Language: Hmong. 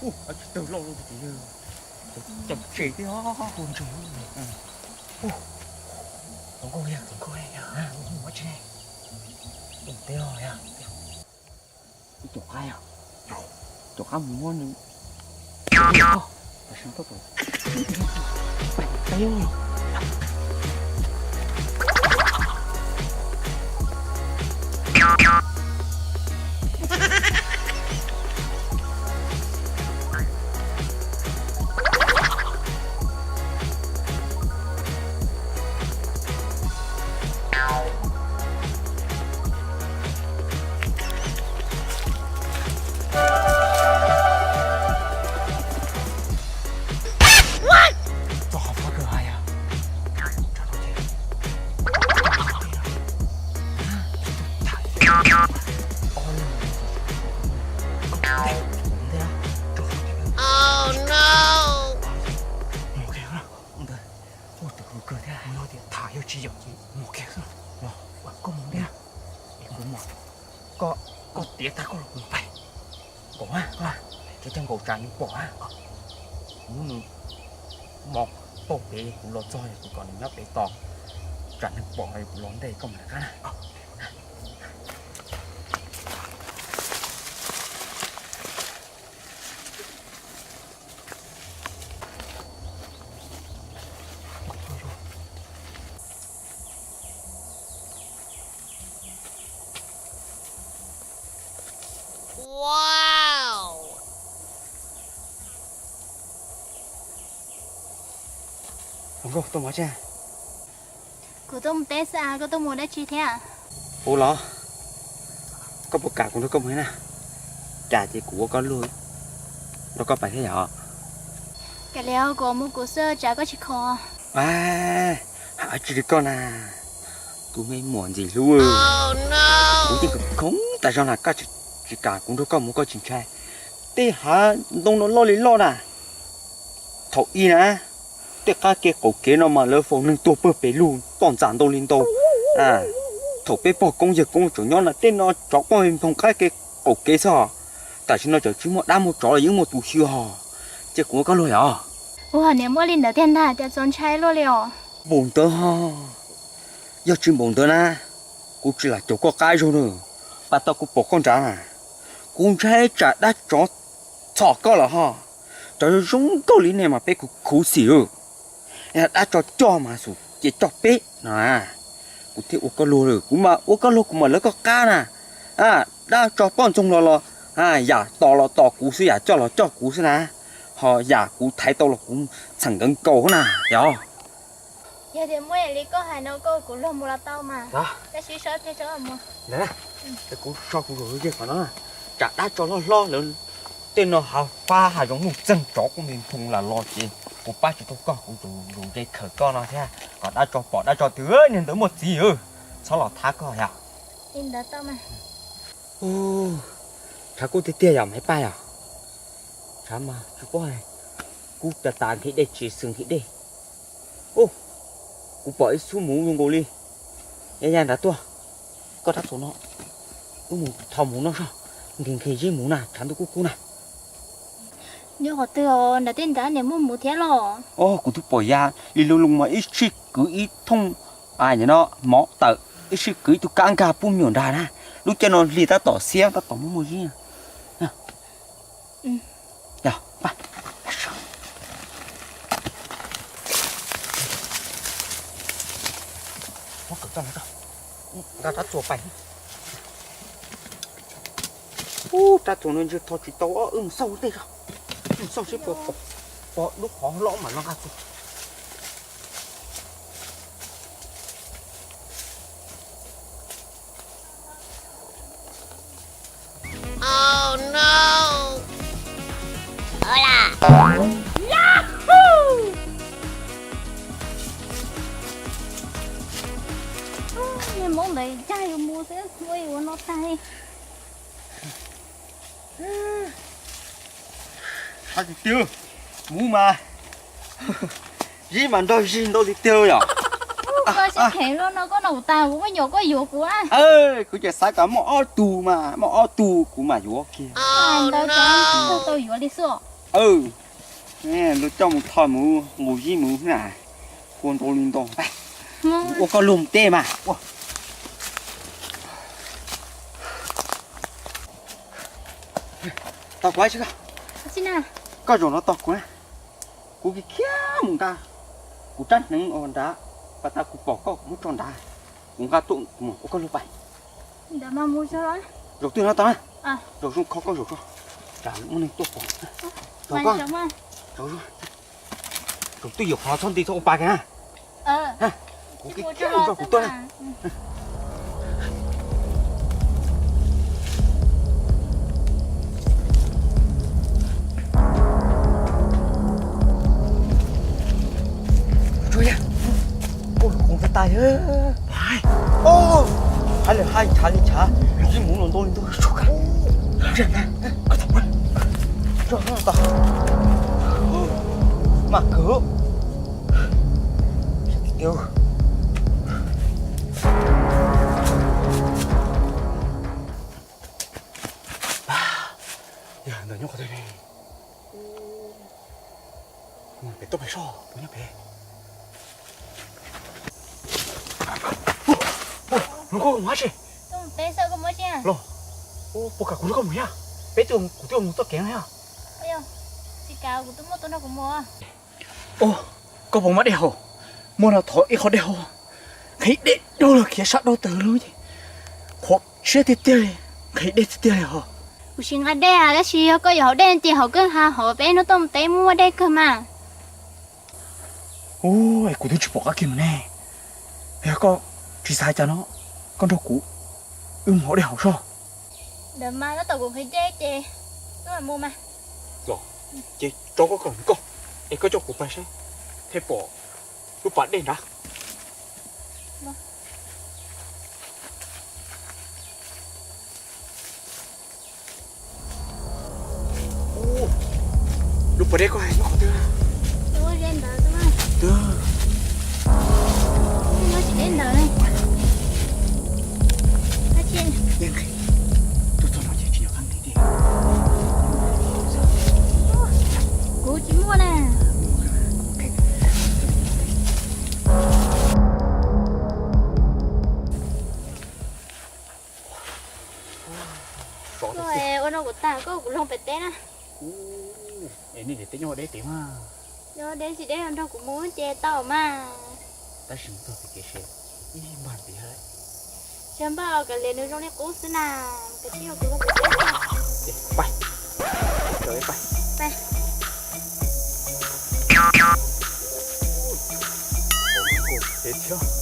Ub, tsis tawg loj loj, caum tsev thiab. Tus ntses, tus nkauj, tus nkauj, ua tsi ne? Tus teb os yog. Ib caum qab yog, caum qab mus muab nws. Tam sim no Txog qhov kawg hais yog. Mus kiag, ua tus hlub kawg thiab, no tias tham yog tsis yog ces mus kiag xwb. Los, koj mus thiab. Kuv mus, koj, koj tiav tag koj los kuv pais. Nkaus, koj, ces coj nkaus tsam nws pom, kuv muab nws mos pauj pem, kuv los txog kuv kom nws nyob pem tos, tsam nws pom kuv los ntej koj mam li qab na. Hluas nkauj, tuaj mov tsi? Kuv tuaj mus teb xwb, koj tuaj mus dab tsi thiab? Ua los, koj puas kam kuv nrog koj mus na? Kam ces kuv ua koj luag nrog koj pais thiab yom? Kam li, kuv mus kuv xwb, tsam koj tsis khoom. Hais tsis li koj na, tus me muam ntxim hlub, kuv yeej khoom tas zog na, koj tsis kam kuv nrog koj mus koj tsis ntshai. Tej hav ntoo no loj li loj na, thaum ub na, tej qab kev qaum kev no mas lawv faus neeg tuag pawg pes lug toj ntxas ntau li ntau. Thaum peb pog koob yawg koob tseem nyob na, tej no tsov poj nphoo qab kev qaum kev xwb os. Tam sim no tseem tsis muaj dab muaj tsov los yeej muaj tus xwb os. Ces kuv ua koj luag yom? Ua niam muaj li ntawd tiag ntag, cas txaus ntshai luaj li os. Npaum ntawd ho, yog tsis npaum ntawd na, kuv tsis lam caum koj qab zaug na. Pas tau kuv pom koj nrad na, kuv ntshai tsam dab tsov txhom koj lawm ho. Cov zoo zoo nkauj li nej mas peb khuv khuv xim. Dab tsov coj mas xum ces coj peb no na. Kuv thiaj ua koj luag, kuv mas ua koj luag kuv mam lawv koj qab na. Dab tsov poj ntxoog los los, yam tos los tos kuv xwb, yam coj los coj kuv xwb na. Ho yam kuv thaiv tau los kuv txheem nkawd nkaus na, yog. Yog tias muaj li koj hais no koj kuv luag mus los tau mas. Tab sis so thiaj so mus. Ntawd, kuv so kuv zaum ze qhov no, tsam dab tsov loj hlob lawv tej no hav fab hav zoov nuj txeeg tsov kuj nti nphoo lam los ces kuv pab tsis tau koj, kuv zaum ze khawm koj no thiab kom dab tsov pom dab tsov twb niag ntawd muaj txiv, txhob los thab koj yom. Tshav kub tiag tiag yom Maiv Paj yom. Tshav mas tsis paub, kub tas tas nqhis dej tsis xws nqhis dej. Ub, kuv pom ib xub muv zoo nkaus li ya ya nrad tuaj. Koj rab txuas no, wb mus thau muv no soj. Nkees nkees zib mus na, tshav ntuj kub kub na. Nyob qhov twg os, nram tej nrad niam muaj mus thiab los? Os, kuv twb pom ya li loo loo mas ib sij kwv ib thooj, a, no mov tawm, ib sij kwv ib tug kab nkag pub me nyuam nrag na. Lub caij no hli tab tom xiab tab tom muaj muaj zib. Yog, pab. Muab kawm txoj no tso. Nqa rab txuas pais. Ub, rab txuas no ntshe tho tsis tau, wb mus xauj tej tso. Wb mus xauj seb puas pom, pom lub qhov lob mam no nqa txuas. Yahoo! Niag hmoob ntawd cag yus mus xwb, ua yus ua no tag li. Sab tiag tiag, mus mas zib mas nrog zig ntau tiag tiag yom. Koj sib kheev luaj no, koj nug kuv tas kuv muaj nyuam koj yuav kuv na. Kuv ces xav kom muaj ob tug mas, muaj ob tug kuv mam yuav kiag. Ntawd tau yuav li xwb. Luag coj mus tho mus nqus zib mus na, kua ntau li ntau. Ua koj lug teb mas. Tos kuv, koj zaum no tos kuv na. Kuv khiav khiav mus nqa kuv rab hneev nrad, pas tas kuv pom koj kuv muab tso nrad, kuv nqa tuaj mus ua koj lug pais. Zaum twg no tos na. Zaum zoo kho koj zaum tso, tsam muaj neeg tuaj pom. Zaum koj, zaum twj ywm qhov txhob nti txhob ua pa kiag na. Kuv khiav khiav mus tso kuv tuaj na. Ua lub khoom tas tas, hais lawm hais chav li chav, zib mus los ntau li ntau. Maj kawg. Yog ntawm nyob qhov twg ne? Pem tuaj pem soj, puas nyob pem? Nug koj mus dab tsi? Los, puas kam kuv nrog koj mus thiab? Peb twb, kuv twb mus txoj kev no thiab. Tsis kam, kuv twb muaj tus nrog kuv mus. Koj puas muaj dej haus? Muaj no thov ib qho dej haus. Nqhis dej dub los khiav sab dub tawg lub ces qhuav siab tiag tiag li, nqhis dej tiag tiag li hos. Kuv tsis nqa dej, tab sis yog koj yuav haus dej ces haus kawg, haus peb hnub tuaj mus teb muaj muaj dej kawg mas. Ua, kuv twb tsis pom qab kiag mus ne. Yog koj tsis xav cas no, koj nrog kuv, wb mus haus dej haus soj. Ntawd mas tab tom kuv nqhis dej ces wb mam mus mas. Los, ces tso koj kom koj, es koj coj kuv pais saib thiaj pom lub pas dej nrad. Lub pas dej koj hais nyob qhov twg? Twb, tsis deb ntawd ne. Tuaj txog no ces tsis nyob qab nqhis dej. Kuv tsis muaj na. Koj ua no kuv tag, koj kuv loog pem teb na. Es nej niam teb nyob deb tiag mas. Nyob deb tsis deb nrog kuv mus ces tau mas. Tab sis mus txog kev seb ib npag ntiav lawm. Sab npaj kav liam nws zoo li qub xwb na. Kav tsij ua kuv loog pem teb. Pais, pais, pais. Thiab.